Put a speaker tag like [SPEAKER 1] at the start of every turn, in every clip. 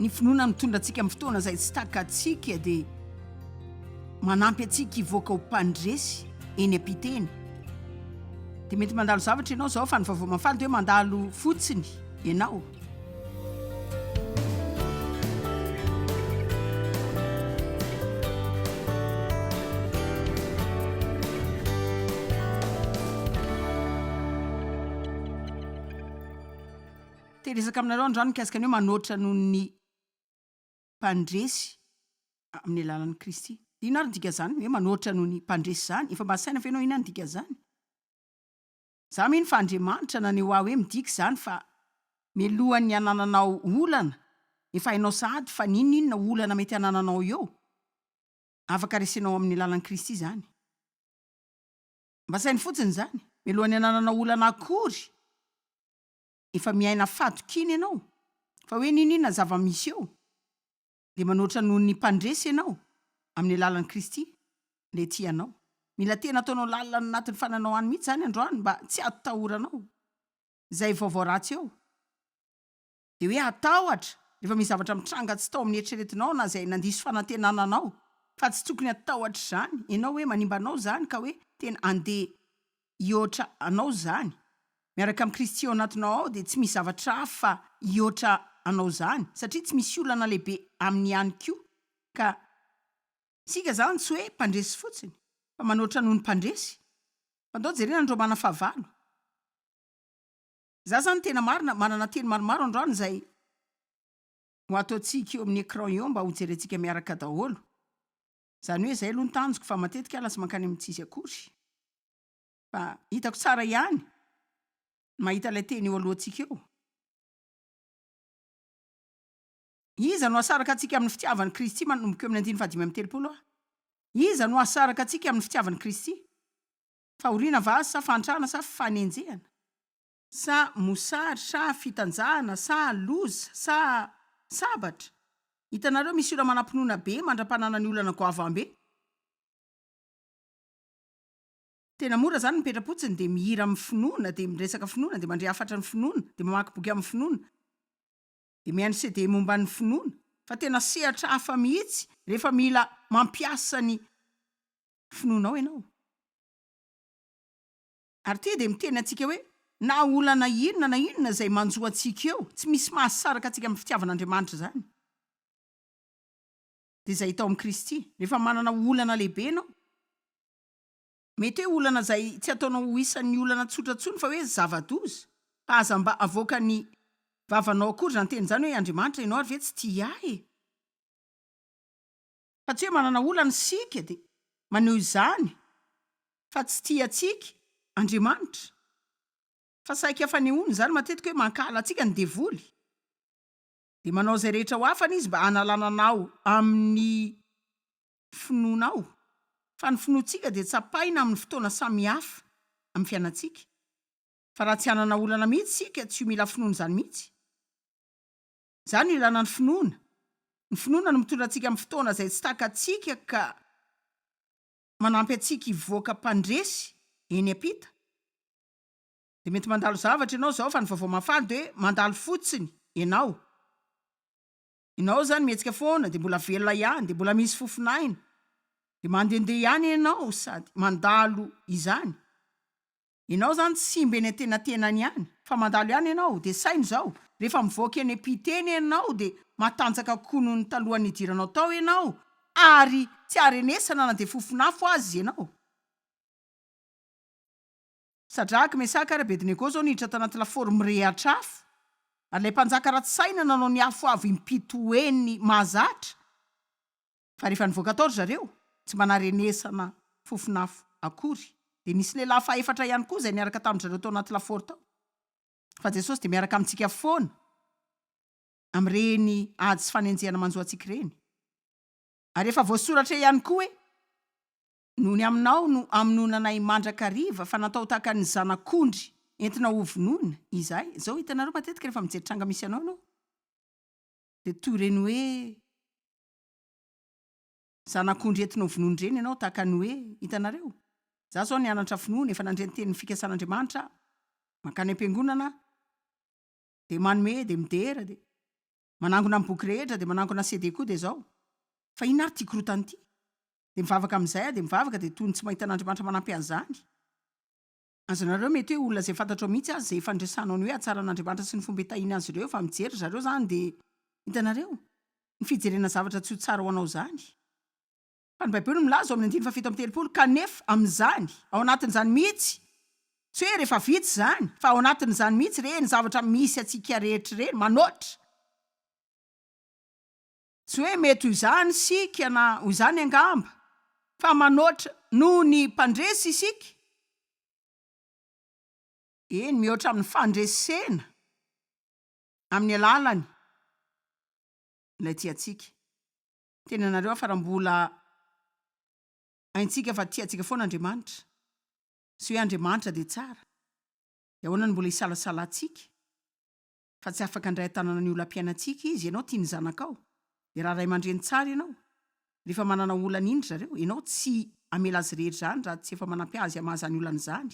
[SPEAKER 1] Ny finoana mitondra antsika amin'ny fotoana izay tsy takatsika dia manampy antsika hivoaka ho mpandresy eny am-pita eny. Dia mety mandalo zavatra ianao izao fa ny vaovao mahafaly dia hoe mandalo fotsiny ianao. Te hiresaka aminareo androany mikasika ny hoe manoatra noho ny mpandresy amin'ny alalan'i Kristy. Inona ary ny dikan'izany hoe manoatra noho ny mpandresy izany? Efa mba saina ve ianao inona ny dikan'izany? Za mino fa Andriamanitra naneho ahy hoe midika izany fa mialohan'ny hanananao olana efa hainao sahady fa n'inon'inona olana mety hanananao eo, afaka resenao amin'ny alalan'i Kristy izany. Mba saino fotsiny izany, mialohan'ny hanananao olana akory efa miaina fahatokiana ianao fa hoe n'inon'inona zava-misy eo dia manoatra noho ny mpandresy ianao amin'ny alalan'i Kristy ilay tia anao. Mila tena ataonao lalina any anatin'ny fananao any mihitsy izany androany mba tsy hatahoranao izay vaovao ratsy eo. Dia hoe hatahotra rehefa misy zavatra mitranga tsy tao amin'ny eritreretinao na izay nandiso fanantenana anao. Fa tsy tokony hatahotra izany ianao hoe manimba anao izany ka hoe tena handeha hihoatra anao izany. Miaraka amin'i Kristy ao anatinao ao dia tsy misy zavatra hafa hihoatra anao izany satria tsy misy olana lehibe aminy ihany koa ka isika izany tsy hoe mpandresy fotsiny fa manoatra noho ny mpandresy. Fa ndao jerena ny Romana fahavalo. Za zany tena marina manana teny maromaro androany izay ho ataontsika eo amin'ny écran eo mba ho jerentsika miaraka daholo. Izany hoe izay aloha ny tanjoko fa matetika aho lasa mankany amin'ny tsisy akory. Fa hitako tsara ihany ny mahita ilay teny eo alohantsika eo. Iza no hahasaraka antsika amin'ny fitiavan'i Kristy manomboka eo amin'ny andininy fahadimy amby 30 aho. Iza no hahasaraka antsika amin'ny fitiavan'i Kristy? Fahoriana va sa fahantrana sa fanenjehana? Sa mosary sa fitanjahana sa loza sa sabatra? Hitanareo misy olona manam-pinoana be mandra-pananany olana goavam-be. Tena mora zany mipetra-potsiny dia mihira amin'ny finoana dia miresaka finoana dia mandre hafatra ny finoana dia mamaky boky amin'ny finoana dia mihaino CD momba ny finoana fa tena sehatra hafa mihitsy rehefa mila mampiasa ny finoanao ianao. Ary ity dia miteny antsika hoe na olana inona na inona izay manjo antsika eo, tsy misy mahasaraka antsika amin'ny fitiavan'Andriamanitra izany. Dia izay hita ao amin'i Kristy. Rehefa manana olana lehibe ianao, mety hoe olana izay tsy ataonao ho isan'ny olana tsotra intsony fa hoe zava-doza, fa aza mba avoakan'ny vavanao akory izany teny izany hoe Andriamanitra ianao ary ve tsy tia ahy e? Fa tsy hoe manana olana isika dia maneho izany fa tsy tia antsika Andriamanitra. Fa saika fanehoana izany matetika hoe mankahala antsika ny devoly. Dia manao izay rehetra ho afany izy mba hanalana anao amin'ny finoanao. Fa ny finoantsika dia tsapaina amin'ny fotoana samihafa amin'ny fiainantsika. Fa raha tsy hanana olana mihitsy isika tsy ho mila finoana izany mihitsy. Izany no ilana ny finoana. Ny finoana no mitondra antsika amin'ny fotoana izay tsy takatsika ka manampy antsika hivoaka mpandresy eny am-pita. Dia mety mandalo zavatra ianao izao fa ny vaovao mahafaly dia hoe mandalo fotsiny ianao. Ianao izany mihetsika foana dia mbola velona ihany dia mbola misy fofon'aina. Dia mandehandeha ihany ianao sady mandalo izany. Ianao izany tsy simba eny antenatenany ihany fa mandalo ihany ianao dia saino izao, rehefa mivoaka eny am-pita eny ianao dia matanjaka kokoa noho ny talohan'ny nidiranao tao ianao ary tsy aharenesana na dia fofon'afo aza ianao. Sadraka, Mesaka ary Abednego izao niditra tanaty lafaoro mirehatra afo, ary ilay mpanjaka ratsy saina nanao ny afo avo impito heny mahazatra, fa rehefa nivoaka tao ry zareo, tsy mba naharenesana fofon'afo akory. Dia nisy lehilahy fahefatra ihany koa izay niaraka tamin-dry zareo tao anaty lafaoro tao. Fa Jesosy dia miaraka amintsika foana amin'ireny ady sy fanenjehana manjo antsika ireny. Ary efa voasoratra ihany koa hoe, Noho ny aminao no hamonoana anay mandrakariva, fa natao tahaka ny zanak'ondry entina hovonoina izahay. Izao hitanareo matetika rehefa mijery tranga misy anao ianao, dia toy ireny hoe zanak'ondry entina hovonoina ireny ianao, tahaka ny hoe, hitanareo, izaho izao nianatra finoana, efa nandre ny tenin'ny fikasan'Andriamanitra aho, mankany am-piangonana aho, dia manome, dia midera, dia. Manangona ny boky rehetra dia manangona CD koa dia izao. Fa inona ary ity korotana ity? Dia mivavaka amin'izay aho dia mivavaka dia toy ny tsy mahita an'Andriamanitra manampy an'izany. Azonareo mety hoe olona izay fantatrao mihitsy aza izay efa niresahanao ny hoe hatsaran'Andriamanitra sy ny fomba itahiany azy ireo fa mijery ry zareo izany dia hitanareo? Ny fijerena zavatra tsy ho tsara ho anao izany. Fa ny Baiboly milaza ao amin'ny andininy fahafito amby 30, kanefa amin'izany, ao anatin'izany mihitsy, tsy hoe rehefa vita izany, fa ao anatin'izany mihitsy ireny zavatra misy antsika rehetra ireny, manoatra. Tsy hoe mety ho izany isika na ho izany angamba, fa manoatra noho ny mpandresy isika. Eny, mihoatra amin'ny fandresena amin'ny alalany ilay tia antsika. Teny anareo aho fa raha mbola haintsika fa tia antsika foana Andriamanitra, sy hoe Andriamanitra dia tsara, dia ahoana no mbola hisalasalantsika? Fa tsy afaka handray an-tanana ny olam-piainantsika izy, ianao tia ny zanakao, dia raha ray aman-dreny tsara ianao, rehefa manana olana iny ry zareo, ianao tsy hamela azy irery izany raha tsy efa manampy azy hamaha izany olana izany.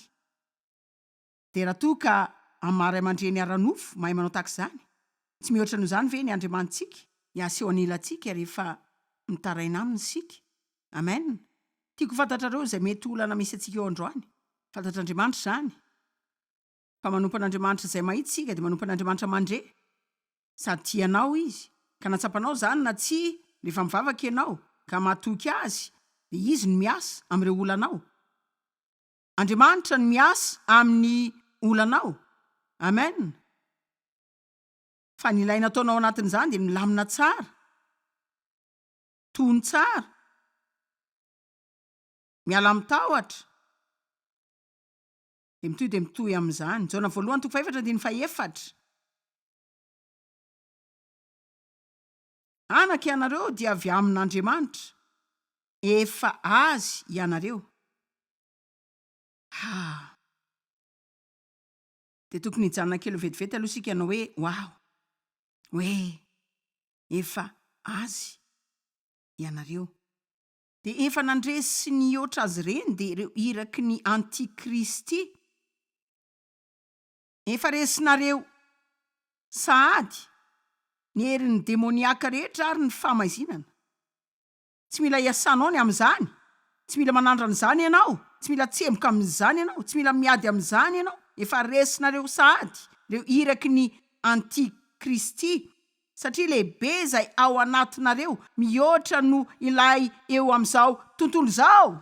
[SPEAKER 1] Dia raha toa ka amin'ny maha ray aman-dreny ara-nofo mahay manao tahaka izany, tsy mihoatra noho izany ve ny Andriamanitsika hiasa eo anilantsika rehefa mitaraina Aminy isika? Amen! Tiako ho fantatrareo izay mety ho olana misy antsika eo androany. Fantatr'Andriamanitra izany. Fa manompo an'Andriamanitra izay mahita isika dia manompo an'Andriamanitra mandre. Sady tia anao Izy. Ka na tsapanao izany na tsia, rehefa mivavaka ianao ka matoky Azy dia Izy no miasa amin'ireo olanao. Andriamanitra no miasa amin'ny olanao. Amen. Fa ny ilaina ataonao ao anatin'izany dia milamina tsara, tony tsara, miala amin'ny tahotra. Dia mitohy dia mitohy amin'izany. Jaona voalohany toko fahefatra andininy fahefatra. Anaka ianareo dia avy amin'Andriamanitra, efa Azy ianareo. Ha! Dia tokony hijanona kely vetivety aloha isika hanao hoe, Wow! Hoe, efa Azy ianareo. Dia efa nandresy sy nihoatra azy ireny dia ireo iraky ny antikristy. Efa resinareo sahady ny herin'ny demoniaka rehetra ary ny fahamaizinana. Tsy mila iasanao ny amin'izany, tsy mila manandrana izany ianao, tsy mila tsemboka amin'izany ianao, tsy mila miady amin'izany ianao, efa resinareo sahady ireo iraky ny antikristy Satria lehibe izay ao anatinareo mihoatra noho ilay eo amin'izao tontolo izao.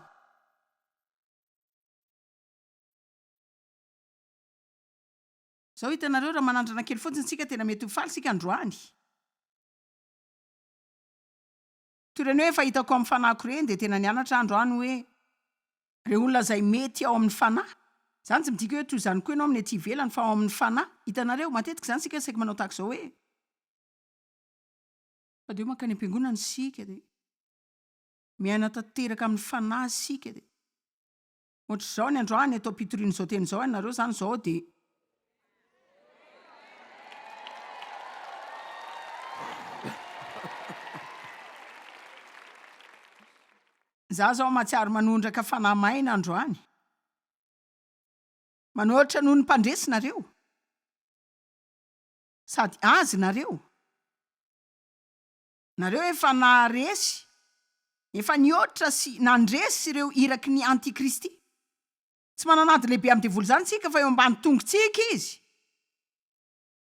[SPEAKER 1] Izao hitanareo, raha manandrana kely fotsiny isika, tena mety ho faly isika androany. Toy ireny hoe efa hitako amin'ny fanahiko ireny, dia tena nianatra aho androany hoe ireo olona izay mety ao amin'ny fanahy, izany tsy midika hoe toy izany koa ianao amin'ny ety ivelany, fa ao amin'ny fanahy, hitanareo, matetika izany isika saiky manao tahaka izao hoe, fa dia mankany am-piangonana isika, dia miaina tanteraka amin'ny fanahy isika, dia ohatr'izao ny androany eto am-pitoriana izao teny izao ianareo izany izao dia. Za zao mahatsiaro manondraka fanahy maina androany. Manoatra noho ny mpandresy nareo. Sady azy nareo. Nareo efa naharesy, efa nihoatra sy nandresy ireo iraky ny antikristy. Tsy manana ady lehibe amin'ny devoly izany isika fa eo ambany tongotsika izy.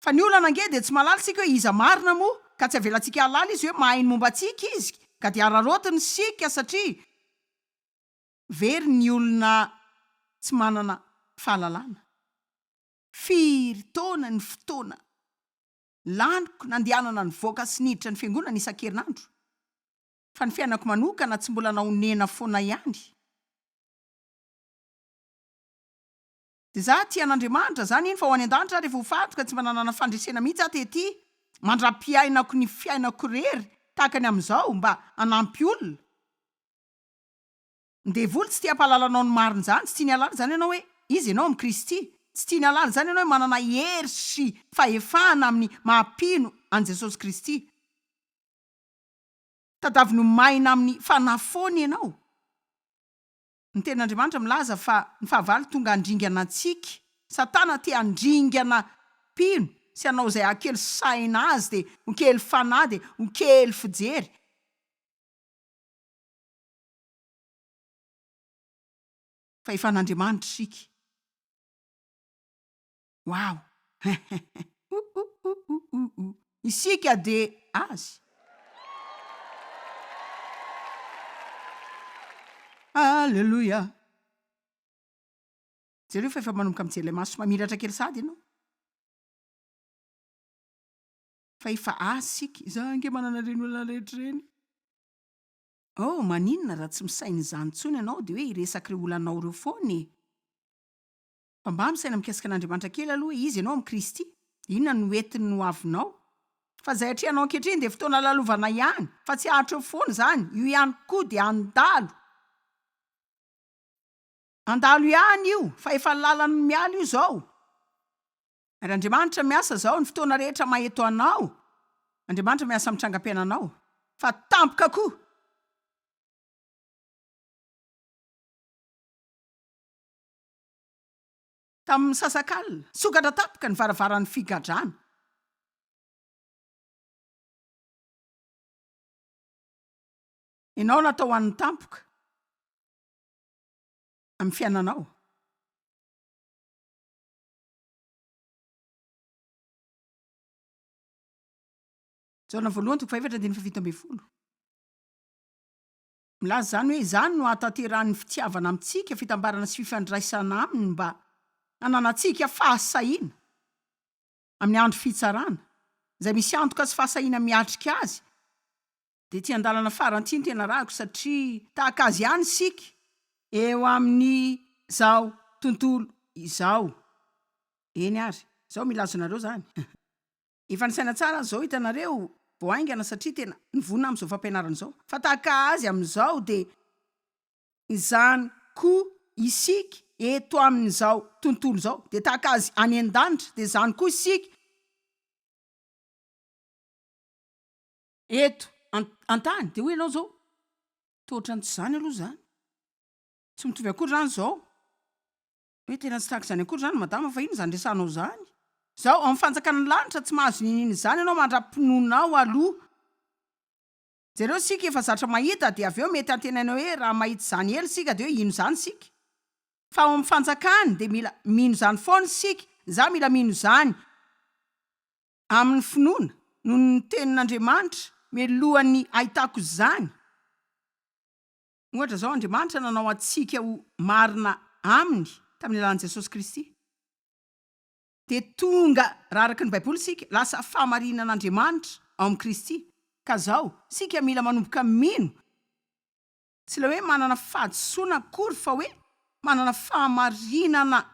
[SPEAKER 1] Fa ny olana ange dia tsy mahalala isika hoe iza marina moa ka tsy avelantsika hahalala izy hoe mahay ny momba antsika izy ka dia araraotiny isika satria very ny olona tsy manana fahalalana. Firy taona ny fotoana laniko nandehanana nivoaka sy niditra ny fiangonana isan-kerinandro fa ny fiainako manokana tsy mbola nahonena foana ihany. Dia za tia an'Andriamanitra, za nino fa ho any an-danitra aho rehefa ho faty ka tsy mba nanana fandresena mihitsy aho tety mandra-piainako ny fiainako irery tahaka ny amin'izao mba hanampy olona. Ny devoly tsy tia hampahalala anao ny marina izany, tsy tiany hahalala izany ianao hoe iza ianao amin'i Kristy, tsy tiany hahalala izany ianao hoe manana hery sy fahefana amin'ny maha-mpino an'i Jesosy Kristy. Tadaviny ho maina amin'ny fanahy foana ianao. Ny Tenin'Andriamanitra milaza fa ny fahavalo tonga handringana antsika. Satana te handringana mpino. sy hanao izay hahakely saina azy dia ho kely fanahy dia ho kely fijery. Fa efa an'Andriamanitra isika. Wow! Ouh-ouh-ouh-ouh-ouh! Isika dia Azy. Aleloia! Jereo fa efa manomboka mijery ilay maso mamiratra kely sahady ianao. Fa efa Azy isika. Izaho ange manana ireny olana rehetra ireny. Oh, maninona raha tsy misaina izany intsony ianao dia hoe hiresaka ireo olanao ireo foana e? Fa mba misaina mikasika an'Andriamanitra kely aloha hoe iza ianao amin'i Kristy? Inona no entiny ny hoavinao? Fa izay atrehanao ankehitriny dia fotoana lalovana ihany, fa tsy haharitra eo foana izany, io ihany koa dia handalo. Handalo ihany io, fa efa lalan'ny miala io izao. Ary Andriamanitra miasa izao, ny fotoana rehetra maha eto anao, Andriamanitra miasa amin'ny trangam-piainanao. Fa tampoka koa! Tamin'ny misasak'alina, nisokatra tampoka ny varavaran'ny figadrana. Ianao natao ho an'ny tampoka amin'ny fiainanao. Jaona voalohany toko fahefatra andininy faha-17. Milaza izany hoe izany no ahatanterahan'ny fitiavana amintsika fitambarana sy fifandraisana aminy mba hananantsika fahasahiana amin'ny andro fitsarana, izay misy antoka sy fahasahiana miatrika azy, dia ity andalana farany ity no tena arahiko satria tahaka azy ihany isika eo amin'izao tontolo izao. Eny ary, izao mila azonareo izany. Efa nisaina tsara aho izao hitanareo vao haingana satria tena nivonona amin'izao fampianarana izao. Fa tahaka azy amin'izao dia izany koa isika eto amin'izao tontolo izao dia tahaka azy any an-danitra dia izany koa isika eto an-tany. Dia hoy ianao izao, toa ohatran'ny tsy izany aloha izany. Tsy mitovy akory izany izao. Hoe tena tsy tahaka izany akory izany madama fa inona izany resahanao izany? Izao, ao amin'ny fanjakan'ny lanitra tsy mahazo n'inon'inona izany ianao mandra-pinoanao aloha. Jereo isika efa zatra mahita dia avy eo mety antenaina hoe raha mahita izany ela isika dia hoe hino izany isika. Fa ao amin'ny fanjakany dia mila mino izany foana isika. Izaho mila mino izany amin'ny finoana noho ny tenin'Andriamanitra mialohan'ny hahitako izany. Ohatra izao, Andriamanitra nanao antsika ho marina Aminy tamin'ny alalan'i Jesosy Kristy. Dia tonga, raha araka ny Baiboly isika, lasa fahamarinan'Andriamanitra ao amin'i Kristy. Ka izao, isika mila manomboka mino, tsy ilay hoe manana fahadisoana akory fa hoe manana fahamarinana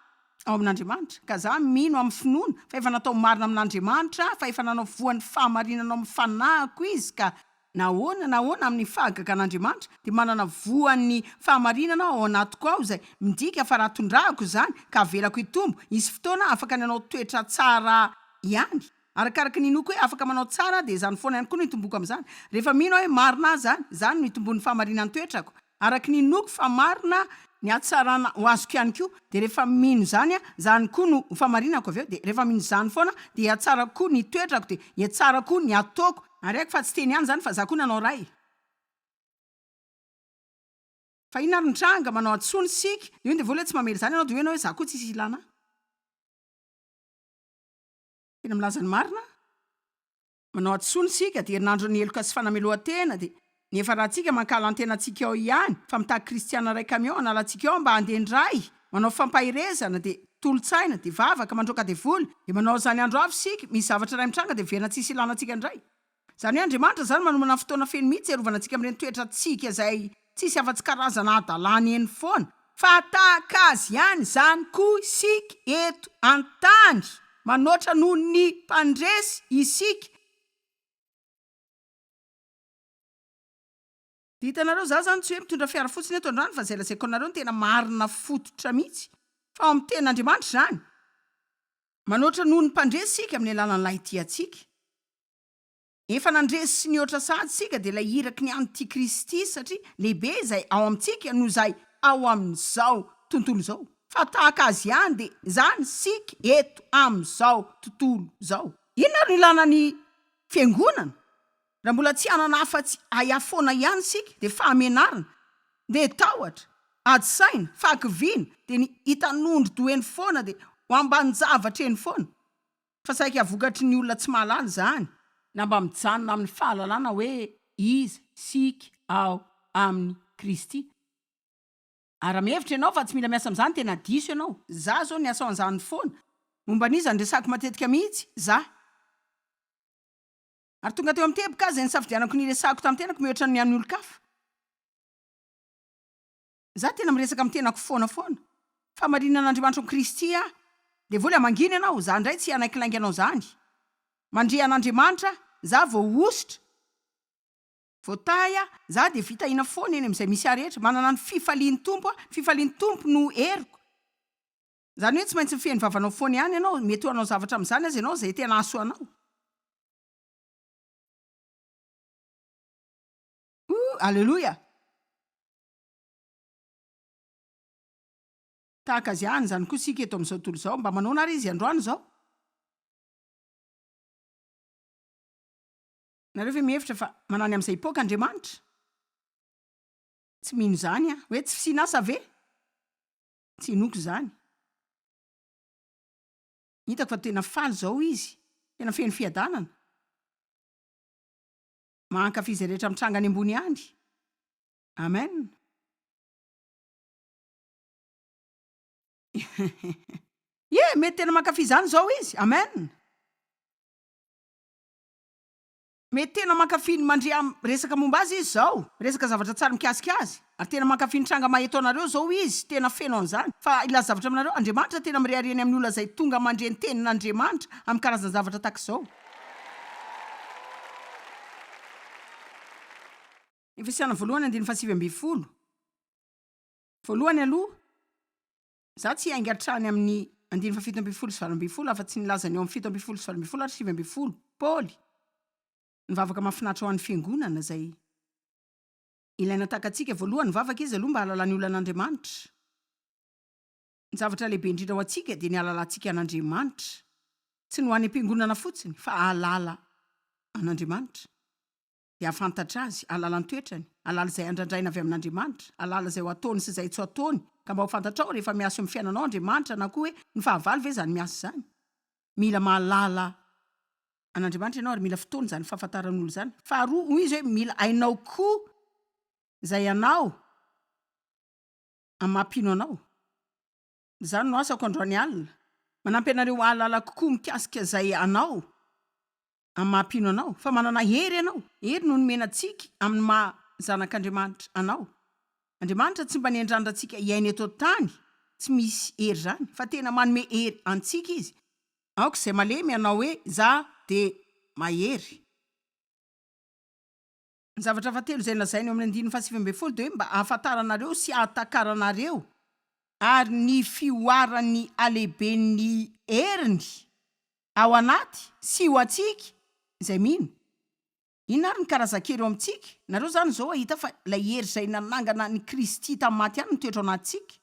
[SPEAKER 1] ao amin'Andriamanitra. Ka za mino amin'ny finoana fa efa natao marina amin'Andriamanitra aho, fa efa nanao voan'ny fahamarinana ao amin'ny fanahiko Izy ka na ahoana na ahoana amin'ny fahagagan'Andriamanitra dia manana voan'ny fahamarinana aho ao anatiko ao izay midika fa raha tondrahako izany ka avelako hitombo hisy fotoana afaka ny hanao toetra tsara ihany. Arakaraka ny inoako hoe afaka manao tsara aho dia izany foana ihany koa no itomboko amin'izany. Rehefa mino aho hoe marina aho izany, izany no itombon'ny fahamarinan'ny toetrako. Araka ny inoako fa marina ny hatsarana ho azoko ihany koa, dia rehefa mino izany aho, izany koa no ho fahamarinako avy eo, dia rehefa mino izany foana aho dia hihatsara koa ny toetrako, dia hihatsara koa ny ataoko. Ary haiko fa tsy teny ihany izany fa za koa nanao ray. Fa inona ary ny tranga, manao hadisoana isika, dia hoy ny devoly hoe tsy mamela izany ianao, dia hoy ianao hoe za koa tsisy ilana ahy. Tena milaza ny marina aho. Manao hadisoana isika, dia herinandron'ny heloka sy fanamelohan-tena, dia ny efa ratsika mankahala ny tenantsika ao ihany, fa mitaky kristiana iray camion hanala antsika ao mba handeha indray, manao fampaherezana, dia tolo-tsaina, dia vavaka, mandroaka devoly, dia manao izany andro avy isika, misy zavatra iray mitranga dia miverina tsisy ilana antsika indray. Izany hoe Andriamanitra izany manomana fotoana feno mihitsy hiarovana antsika amin'ireny toetrantsika izay tsisy afa-tsy karazana hadalana eny foana. Fa tahaka Azy ihany izany koa isika eto an-tany, manoatra noho ny mpandresy isika. Dia hitanareo, za zany tsy hoe mitondra fiara fotsiny eto androany fa izay lazaiko anareo no tena marina fototra mihitsy, fa ao amin'ny tenin'Andriamanitra izany. Manoatra noho ny mpandresy isika amin'ny alalan'ilay tia antsika. Efa nandresy sy nihoatra sahady isika dia ilay iraky ny antikristy satria lehibe izay ao amintsika noho izay ao amin'izao tontolo izao. Fa tahaka azy ihany dia izany isika eto amin'izao tontolo izao. Inona ary no ilana ny fiangonana? Raha mbola tsy hanana afa-tsy ahiahy foana ihany isika dia fahamenarana, dia tahotra, ady saina, fahakiviana, dia ny hitanondro-doha eny foana dia ho ambanin-javatra eny foana. Fa saika vokatry ny olona tsy mahalala izany. Na mba mijanona amin'ny fahalalana hoe iza isika ao amin'i Kristy. Ary raha mihevitra ianao fa tsy mila miasa amin'izany tena diso ianao. Za zao niasa ao an'izany foana. Momba an'iza no resahako matetika mihitsy? Za. Ary tonga teo amin'ny teboka aho izay nisafidianako ny hiresahako tamin'ny tenako mihoatra ny an'ny olon-kafa. Za tena miresaka amin'ny tenako foana foana. Fahamarinan'Andriamanitra ao Kristy aho. Devoly a, mangina ianao, za indray tsy hanaiky lainga anao zany. Mandre an'Andriamanitra aho, za voahosotra. Voatahy aho, za dia fitahiana foana eny amin'izay misy ahy rehetra, manana ny fifalian'ny Tompo aho, ny fifalian'ny Tompo no heriko. Izany hoe tsy maintsy mifehy ny vavanao foana ihany ianao, mety ho hanao zavatra amin'izany aza ianao izay tena hahasoa anao. Ooh, aleloia! Tahaka azy ihany izany koa isika eto amin'izao tontolo izao, mba manaona ary izy androany izao? Nareo ve mihevitra fa manany amin'izay hipoka Andriamanitra? Tsy mino izany aho. Hoe tsy fisian'asa ve? Tsy inoako izany. Hitako fa tena faly izao izy. Tena feno fiadanana. Mahankafy izay rehetra mitranga any ambony any. Amen. Ie, mety tena mankafy izany izao izy. Amen. Mety tena mankafy ny mandre resaka momba azy izy izao, miresaka zavatra tsara mikasika azy, ary tena mankafy ny tranga maha eto anareo izao izy, tena feno an'izany. Fa hilaza zavatra aminareo, Andriamanitra tena mirehareha ny amin'ny olona izay tonga mandre ny tenin'Andriamanitra amin'ny karazan-javatra tahaka izao. Efesiana voalohany andininy faha-19. Voalohany aloha, Za tsy hiainga hatrany amin'ny andininy faha-17 sy 18 afa-tsy nilaza ny eo amin'ny 17 sy 18 ary 19. Paoly, ny vavaka mahafinaritra ho an'ny fiangonana izay ilaina takatsika. Voalohany, nivavaka izy aloha mba hahalalany olona an'Andriamanitra. Ny zavatra lehibe indrindra ho antsika dia ny hahalalantsika an'Andriamanitra. Tsy ny ho any am-piangonana fotsiny fa hahalala an'Andriamanitra. dia hahafantatra azy, hahalala ny toetrany, hahalala izay andrandraina avy amin'Andriamanitra, hahalala izay ho ataony sy izay tsy ho ataony, ka mba ho fantatrao rehefa miasa eo amin'ny fiainanao Andriamanitra na koa hoe ny fahavalo ve izany miasa izany. Mila mahalala an'Andriamanitra ianao ary mila fotoana izany fahafantaran'olona izany. Faharoa, hoy izy hoe mila hainao koa izay anao amin'ny maha mpino anao. Izany no asako androany alina, manampy anareo hahalala kokoa mikasika izay anao. Amin'ny maha mpino anao, fa manana hery ianao. Hery no nomena antsika amin'ny maha zanak'Andriamanitra anao. Andriamanitra tsy mba niandrandra antsika hiaina eto an-tany tsy misy hery izany, fa tena manome hery antsika Izy. Aoka izay malemy hanao hoe, Izaho dia mahery. Ny zavatra fahatelo izay lazainy eo amin'ny andininy faha-19 dia hoe mba hahafantaranareo sy hahatakaranareo ary ny fihoaran'ny halehiben'ny heriny ao anaty sy ho antsika izay mino. Inona ary ny karazan-kery eo amintsika? Nareo izany izao hahita fa ilay hery izay nanangana an'i Kristy tamin'ny maty ihany no mitoetra ao anatintsika.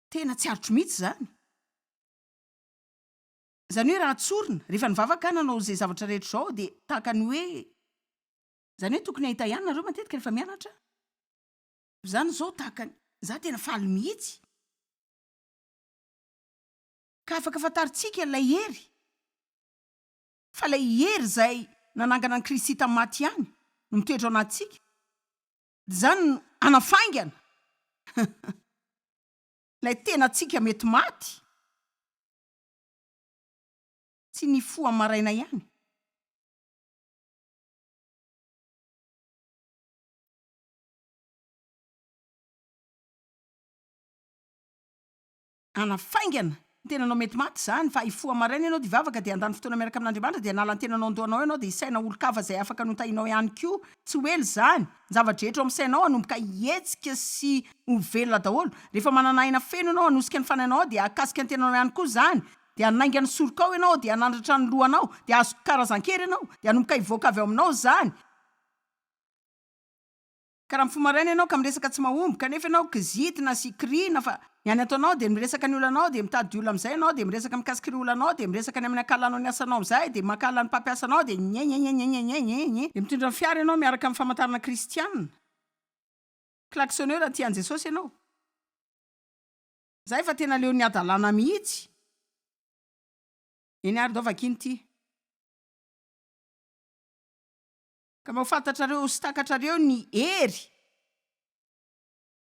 [SPEAKER 1] Tena tsy aritro mihitsy izany. Izany hoe raha tsorina, rehefa nivavaka aho nanao izay zavatra rehetra izao dia tahaka ny hoe, izany hoe tokony hahita ihany nareo matetika rehefa mianatra. Izany izao tahaka ny, za tena faly mihitsy. Ka afaka fantarintsika ilay hery, fa ilay hery izay nanangana an'i Kristy tamin'ny maty ihany no mitoetra ao anatintsika. Dia izany no hanafaingana ilay tenantsika mety maty. Tsy nifoha maraina ihany. Hanafaingana ny tenanao mety maty izany fa hifoha maraina ianao dia hivavaka dia handany fotoana miaraka amin'Andriamanitra dia hanala ny tenanao an-dohanao ianao dia hisaina olon-kafa izay afaka notahianao ihany koa tsy ho ela izany ny zava-drehetra ao amin'ny sainao hanomboka hihetsika sy ho velona daholo rehefa manana aina feno ianao hanosika ny fanahinao ao dia hahakasika ny tenanao ihany koa izany dia hanainga ny sorokao ianao dia hanandratra ny lohanao dia hahazo karazan-kery ianao dia hanomboka hivoaka avy ao aminao izany. Ka raha mifoha maraina ianao ka miresaka tsy mahomby kanefa ianao kizitina sy kiriana fa ny any ataonao dia miresaka ny olanao dia mitady olona amin'izay ianao dia miresaka mikasika ireo olanao dia miresaka ny amin'ny ankahalanao ny asanao amin'izay dia mankahala ny mpampiasa anao dia nyenyenyenyenyenyenye dia mitondra ny fiara ianao miaraka amin'ny famantarana kristiana klaxonneur tia an'i Jesosy ianao. Za efa tena leon'ny hadalana mihitsy. Eny ary ndao vakiana ity. Ka mba ho fantatrareo sy takatrareo ny hery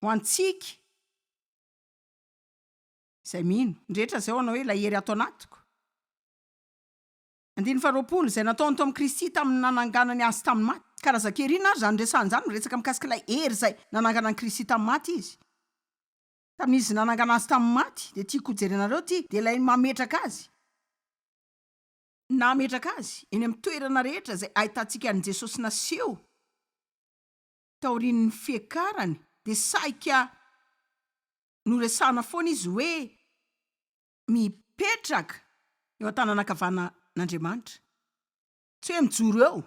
[SPEAKER 1] ho antsika izay mino. Ny rehetra izay ho anao hoe ilay hery ato anatiko. Andininy faharoapolo, izay nataony tao amin'i Kristy tamin'ny nananganany Azy tamin'ny maty. Karazan-kery inona ary izany resahana izany? Miresaka mikasika ilay hery izay nanangana an'i Kristy tamin'ny maty izy. Tamin'izy nanangana Azy tamin'ny maty, dia tiako hojerenareo ity, dia ilay mametraka Azy. Nametraka azy eny amin'ny toerana rehetra izay ahitantsika an'i Jesosy naseho taorian'ny fiakarany dia saika noresahana foana izy hoe mipetraka eo an-tanana ankavanan'Andriamanitra. Tsy hoe mijoro eo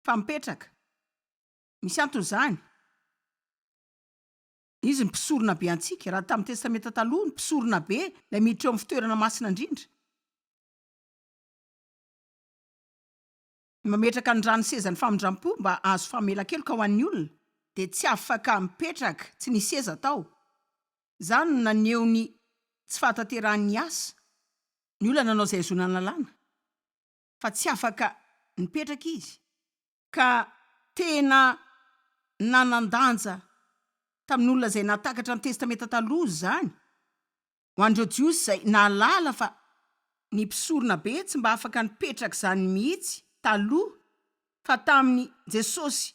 [SPEAKER 1] fa mipetraka. Misy antony izany. Izy no mpisorona be antsika. Raha tamin'ny Testamenta Taloha, ny mpisorona be, ilay miditra eo amin'ny fitoerana masina indrindra, mametraka ny ran'ny sezan'ny famindram-po mba hahazo famelan-keloka ho an'ny olona, dia tsy afaka mipetraka, tsy nisy seza tao. Izany no naneho ny tsy fahatanterahan'ny asa, ny olona nanao izay hahazoana ny lalàna, fa tsy afaka nipetraka izy. ka tena nanan-danja tamin'olona izay nahatakatra ny Testamenta Taloha izany, ho an'ireo Jiosy izay nahalala fa ny mpisoronabe tsy mba afaka nipetraka izany mihitsy taloha fa tamin'i Jesosy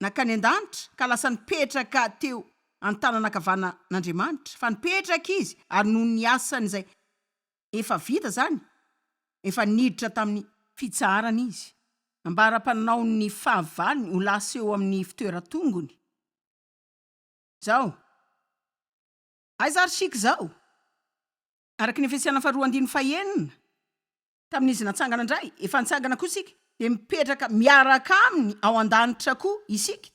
[SPEAKER 1] nankany an-danitra ka lasa nipetraka teo an-tanana ankavanan'Andriamanitra, fa nipetraka izy ary noho ny asany izay efa vita izany, efa niditra tamin'ny fitsaharana izy, ambara-panao ny fahavalony ho lasa eo amin'ny fitoeran-tongony. Izao. Aiza ary isika izao? Araka ny Efesiana faharoa andininy fahenina. Tamin'izy natsangana indray, efa nitsangana koa isika, dia mipetraka miaraka Aminy ao an-danitra koa isika.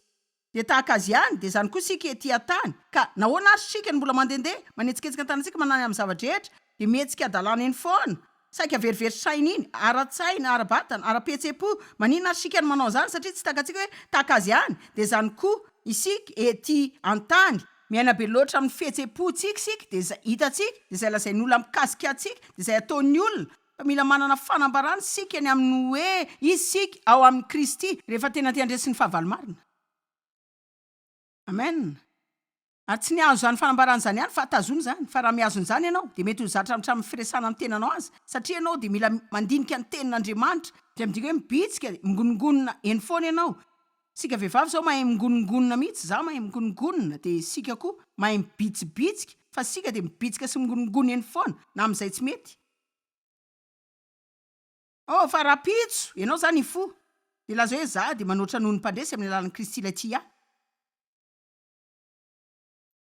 [SPEAKER 1] Dia tahaka Azy ihany, dia izany koa isika ety an-tany. Ka nahoana ary isika no mbola mandehandeha, manetsiketsika ny tanantsika, manany amin'ny zava-drehetra, dia mihetsika hadalana eny foana, saika verivery saina iny, ara-tsaina, ara-batana, ara-pihetseham-po. Maninona ary isika no manao an'izany? Satria tsy takatsika hoe tahaka Azy ihany, dia izany koa isika ety an-tany. Miaina be loatra amin'ny fihetseham-pontsika isika, dia izay hitantsika, dia izay lazain'olona mikasika antsika, dia izay ataon'ny olona, fa mila manana fanambarana isika ny amin'ny hoe iza isika ao amin'i Kristy, rehefa tena te handresy ny fahavalo marina. Amen. Ary tsy ny hahazo izany fanambarana izany ihany fa tazony izany, fa raha mihazona izany ianao, dia mety ho zatra hatramin'ny firesahana amin'ny tenanao aza, satria ianao dia mila mandinika ny tenin'Andriamanitra, izay midika hoe mibitsika, mingonongonona eny foana ianao, Isika vehivavy zao mahay mingonongonona mihitsy, za mahay mingonongonona de isika koa mahay mibitsibitsika fa isika de mibitsika sy mingonongona eny foana na amin'izay tsy mety. Oh fa rahampitso ianao zany hifoha de lazao hoe za de manoatra noho ny mpandresy amin'ny alalan'i Kristy ilay tia ahy.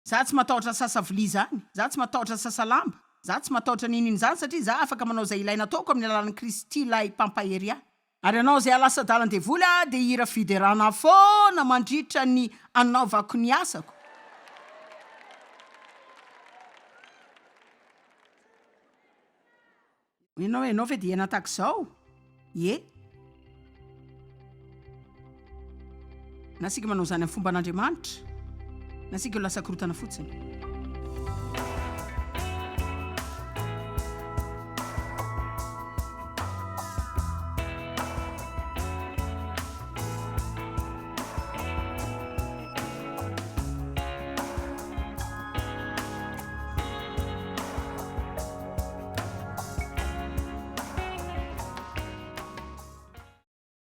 [SPEAKER 1] Za tsy matahotra sasa vilia zany, za tsy matahotra sasa lamba, za tsy matahotra n'inon'inona zany satria za afaka manao izay ilaina ataoko amin'ny alalan'i Kristy ilay mpampahery ahy. Ary hanao izay hahalasa-dalan-devoly aho dia hihira fiderana foana mandritra ny hanaovako ny asako. Hoy ianao hoe, Ianao ve dia hiaina tahaka izao? Ie. Na isika manao izany amin'ny fomban'Andriamanitra, na isika ho lasa korontana fotsiny.